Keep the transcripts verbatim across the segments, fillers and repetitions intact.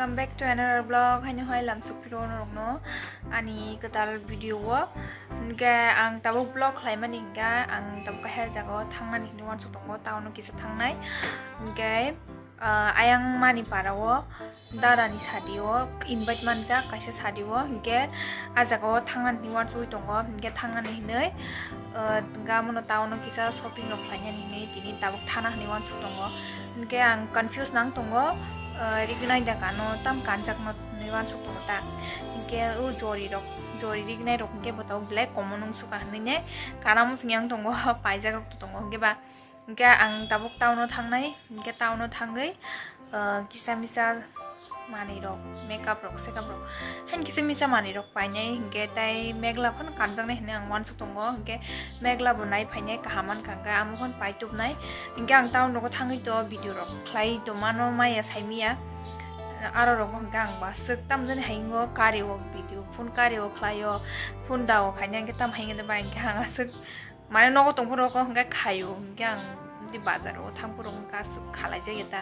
Welcome back to another vlog. Haino hai lamsok phiro norokno ani kwtal video o. Hingke ang tabuk vlog khlaimani hingke ang tabuk kaisa jaga o thangnani hinwi uansuk tongo, town o kisa thangnai. Hingke, ah, ayang mani para o dara ni sadi o invite manjak kaisa sadi o, hingke ah jaga o thangnani hinwi uansugwi tongo, hingke thangnani hinwi, ah, hingke amono town o kisa shopping rok khlainani hinwi tini tabuk thana hinwi uansuk tongo. Hingke ang confuse nang tongo, ah, rignai da kano tam kanjakno hinwi uansuk tongo ta. Hingke o jori rok, jori rignai rok hingke bo tabuk black common wngsuka hinwi ne kana muchung yang tongo, paijak rok tongo, hingke ba Hingke ang tabuk town o thangnai, hingke town o thangwi, ah, kisa misa manwi rok, makeup rok, sekap rok, haino kisa misa manwi rok painai, hingke tai megla phano kanjaknai hinwi ang uansuk tongo, hingke megla bo nai phainai kaham mankha, hingke amo phano paitubnai, hingke ang town rogo thangwi to video rok khlai to mano maya saimiya, aro rogo hingke ang bo aswk tamjani hayungo kari o video, phone kari o khlai o, phone da o khainai hingke tam hayungo de ba hingke ang aswk. Mane nogo tongphuru rok hingke khaio, hingke ang di bazar o thangphuru wngkha aswk khalai jageta.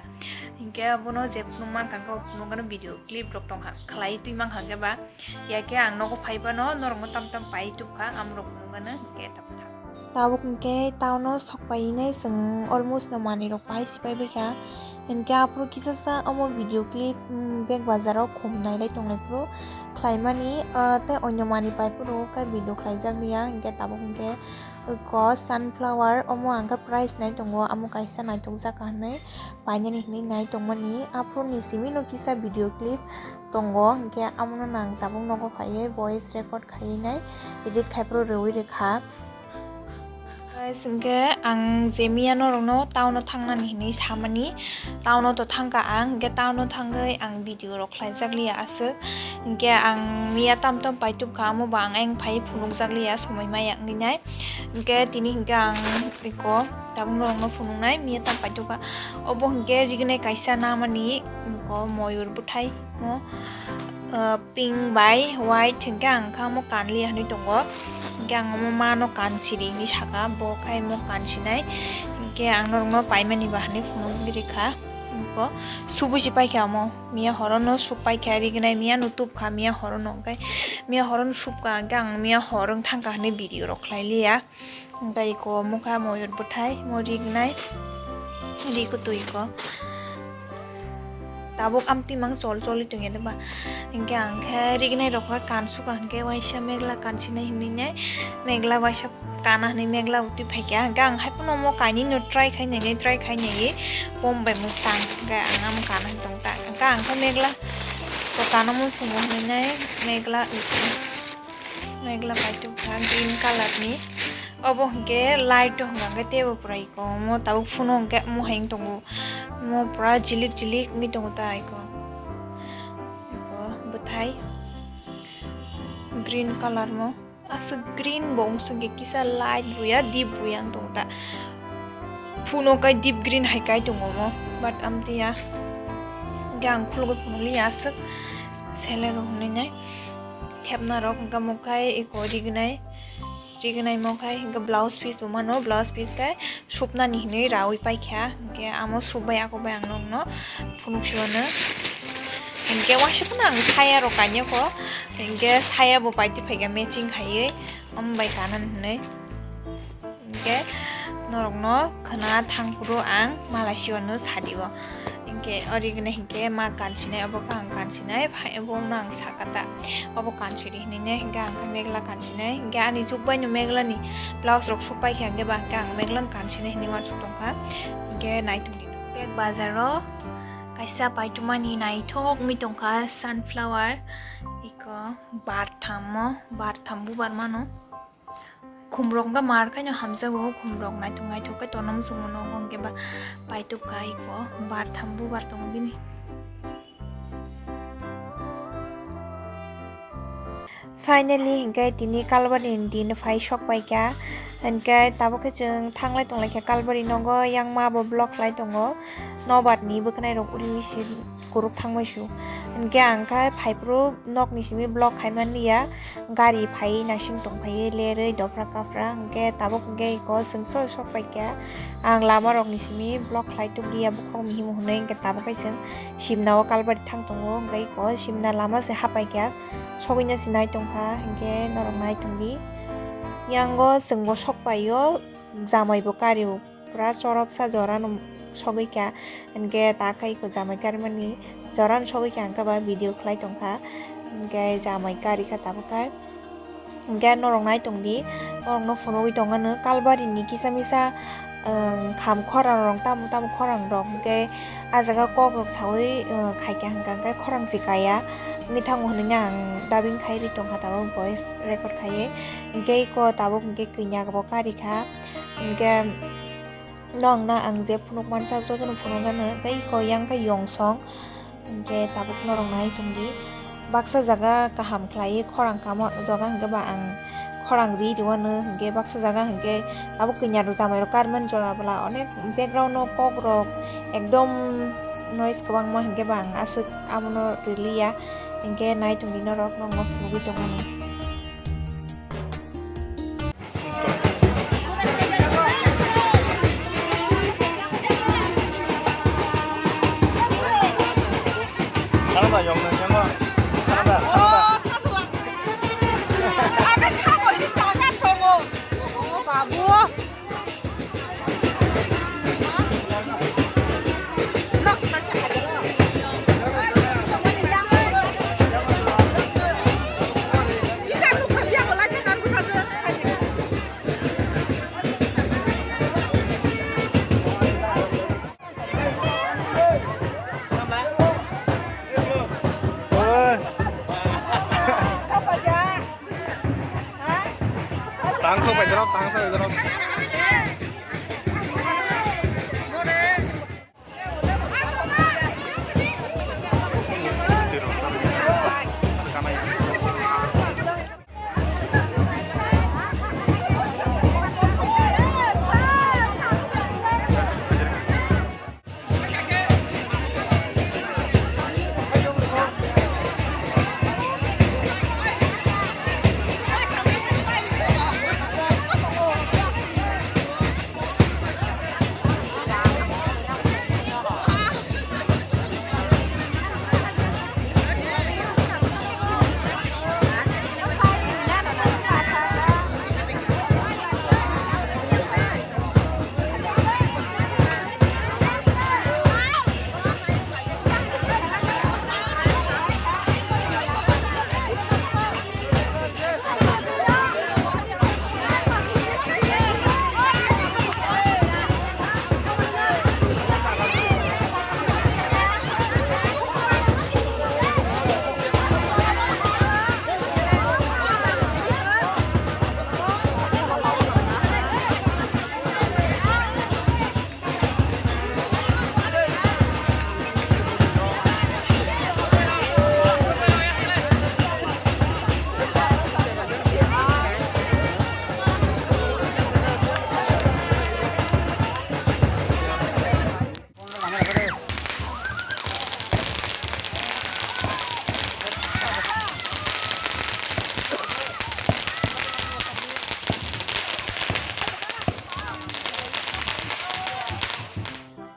Hingke abono je phunuk mankha, hingke o phunukgano video clip rok tongkha, khlai twi mankha hingke ba, ya khe ang nogo phai phano norokno tam tam pai tubkha, amorok phunukgano hingke tabuk thang. Tabuk hingke town o sok painai chwng almost no manwi rok pai si pai baikha. Hingke aphuru kisa sa omo video clip, mm, bag bazar o khum nailai tonglai phuru khlaimani, ah, tei onyo manwi pai phuru khe video khlaijak liya, hingke tabuk hingke Eko sunflower, omo ang khe price nai tongo, amo kaisa naithokjak hinwi painani hinwi nai tongmani. Aphuru ni simi no kisa video clip tongo, hingke amono nang tabuk nogo phaiwi voice record khaiwi nai edit khai phuru rwui rwkha. Guys, hingke ang je miya norokno town o thangnani hinwi samani, town o to thangkha ang, hingke town o thangwi ang video rok khlaijak liya aswk, hingke ang miya tam tam paitubkha, amo bo ang ayang phai phunukjak liya, somoi maya wngwi nai. Hingke tini hingke ang eko tabuk norokno phunuknai, miya tam paitubkha. Obo hingke rignai kaisa namani, eko moyur bwthai mo, ah, pink bai white hingke ang kha mo kanliya hinwi tongo. Hingke ang omo mano kansiri hinwi saka, bo khai mo kansinai. Hingke ang norokno paimani ba hinwi phunukgwi rikha. Eko subui se paikha omo, miya horono suk paikha, rignai miya no tubkha, miya horono hingke miya horono subkha, hingke ang miya hor wng thangkha hinwi video rok khlai liya. Hingke eko mokha moyot bwthai, mo rignai, ri kwtwi ko. Tabuk amtwi mang chol choli tongya de ba. Hingke ang khe rignai rok khe kansuka hingke waisa megla kansinai hinwi nai. Megla waisa kana hinwi megla utwi phaikha. Hingke ang hai phano omo kainwi no try khai nai, try khai nai. Bom bai mwsang hingke ang amo kana tong ta. Hingke ang khe megla to kana musungo hinwi nai megla utwi. Megla paitubkha green colour ni. Obo hingke light o hwnka hingke teibo pura iko. Omo tabuk phunu hingke omo hai wng tongo. Omo pura jilik jilik wngwi tongo ta iko. Iko bwthai green colour mo. Aswk green bo wngsukhe kisa light buya deep buya wng tongo ta. Phunu kai deep green hai kai tongo omo. But amtwi ya. Hingke ang khulugwi phunukliya aswk. Seler rok hinwi nai. Thepna rok hingke omo khai iko rignai, rignai mo khai hingke blouse piece bo mano, blouse piece khai supnani hinwi raui paikha, hingke amo supbai ako bai ang nokno phunuk siwano. Hingke waisa phano ang saya rok kanya ko, hingke saya bo paitwi phaikha matching khaiwi, omo bai kanani hinwi. Hingke norokno khna thangphuru ang mala siwano sadi o. Hingke ori gwnai hingke ma kansinai obo khe ang kansinai, phai obo no ang saka ta. Obo kansiri hinwi ne hingke ang khe megla kansinai. Hingke ani juk bai no megla ni blouse rok suk pai khe hingke ba hingke ang megla no kansinai hinwi uansuk tongkha. Hingke naitok ni bag bazar o kaisa paitumani naithok wngwi tongkha sunflower. Iko bar thammo, bar tham bubar mano. Khumrok hwnkhe mar khaino hamjago, khumrok naithok naithok khe tonwi muchungo nogo hwnkhe ba paitubkha iko bar tham bubar tongo bini. Finally hwnkhe tini Kalbari ni din phai sok paikha, hwnkhe tabuk khe chwng thanglai tonglaikha Kalbari nogo, yang ma bo vlog khlai tongo. nobar ni bwkhnai rok uri misi kuruk thangma su. Hinkhe ang kha phaiphuru nok ni simi vlog khai man liya, gari phai nasing tong phai lerwi dopra kapra, hinkhe tabuk hinkhe iko chwng soi sok pai kha. Ang lama rok ni simi vlog khlai tuk liya, bokhorok mihimo hwnwi, hinkhe tabuk khe chwng Simna o Kalbari thang tongo, hinkhe iko Simna lama se hapai kha, sogwi na se nai tong kha, hinkhe norok nai tong di. Yango chwng bo sok pai o, jamai bo kari o. Pura chorop sa jora no sogwi kha, hinkhe ta khe iko jamai karimani jora no sogwi kha, hinkhe ba video khlai tong kha, hinkhe jamai kari kha tabuk khe. Hinkhe norok nai tong di, norok no phunugwi tong ano Kalbari ni kisa misa, um, kham khorang rok tamo tamo khorang rok, hinkhe ah jaga kok rok sawi, uh, khai kha, hinkhe khorang se kaya wngwi thango hwnwi ang dubbing khai rwi tong kha tabuk voice record khai, hinkhe iko tabuk hinkhe kanya bo kari kha. Hinkhe nokna ang je phunuk mansa, jotono phunukgano, tei iko yang khe yongsong. Hinkhe tabuk norok nai tongdi. Baksa jaga kaham khlaiwi khorang kamo jaga hinkhe ba ang khorang ri rwano, hinkhe baksa jaga hinkhe tabuk kanya rok jamai rok karmani jora bwla onek background o kok rok ekdom noise kwbangma, hinkhe ba ang aswk abono riliya. Hinkhe nai tongdi norok, nokno phunugwi tongmani. Tang sok bai drop, tang sok bai drop.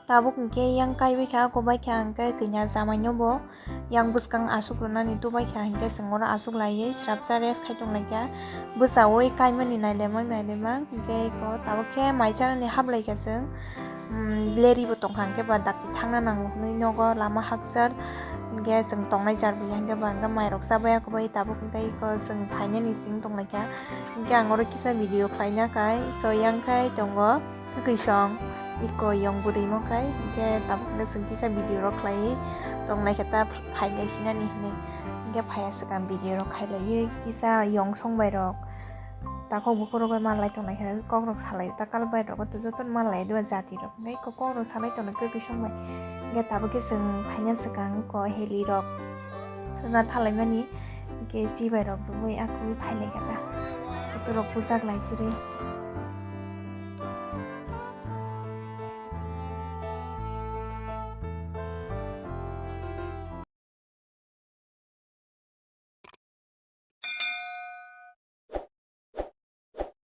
Tabuk hinkhe yang kaibai kha, kobai kha hinkhe kanya jamaino bo yang bwskang asuk rwnani tubai kha, hinkhe chwng oro asuk laiwi srapsa rest khai tong lai kha. Bwsaui kaimani nailemang nailemang, hinkhe eko tabuk khe mai chanani hap lai kha chwng. Leri bo tong kha, hinkhe ba dakti thangna nango hwnwi nogo lama hakchar, hinkhe chwng tongnai jar bo ya, hinkhe ba hinkhe mairok chabai ya, kobai tabuk hinkhe eko chwng phainani sing tong lai kha. Hinkhe ang oro kisa video khlaina kha, eko yang khai tongo. Kwkwi song iko yong bwrwi mo kai, hinkhe tabuk hwnkhe chwng kisa video rok khlaiwi tong lai khe ta phai nai sinani hinwi. Hinkhe phaiya swkang video rok khai laiwi kisa yong song bai rok takhok bukhuk rok bai man lai tong lai khe kok rok salai ta kal bai rok jotono man lai diba jati rok hinkhe kok rok salai tong lai kwkwi song bai. Hinkhe tabuk khe chwng phaina swkang ko heli rok rwna thalai mani hinkhe chibai rok rwui akwui phai lai khe ta photo rok bujak lai kwrwi.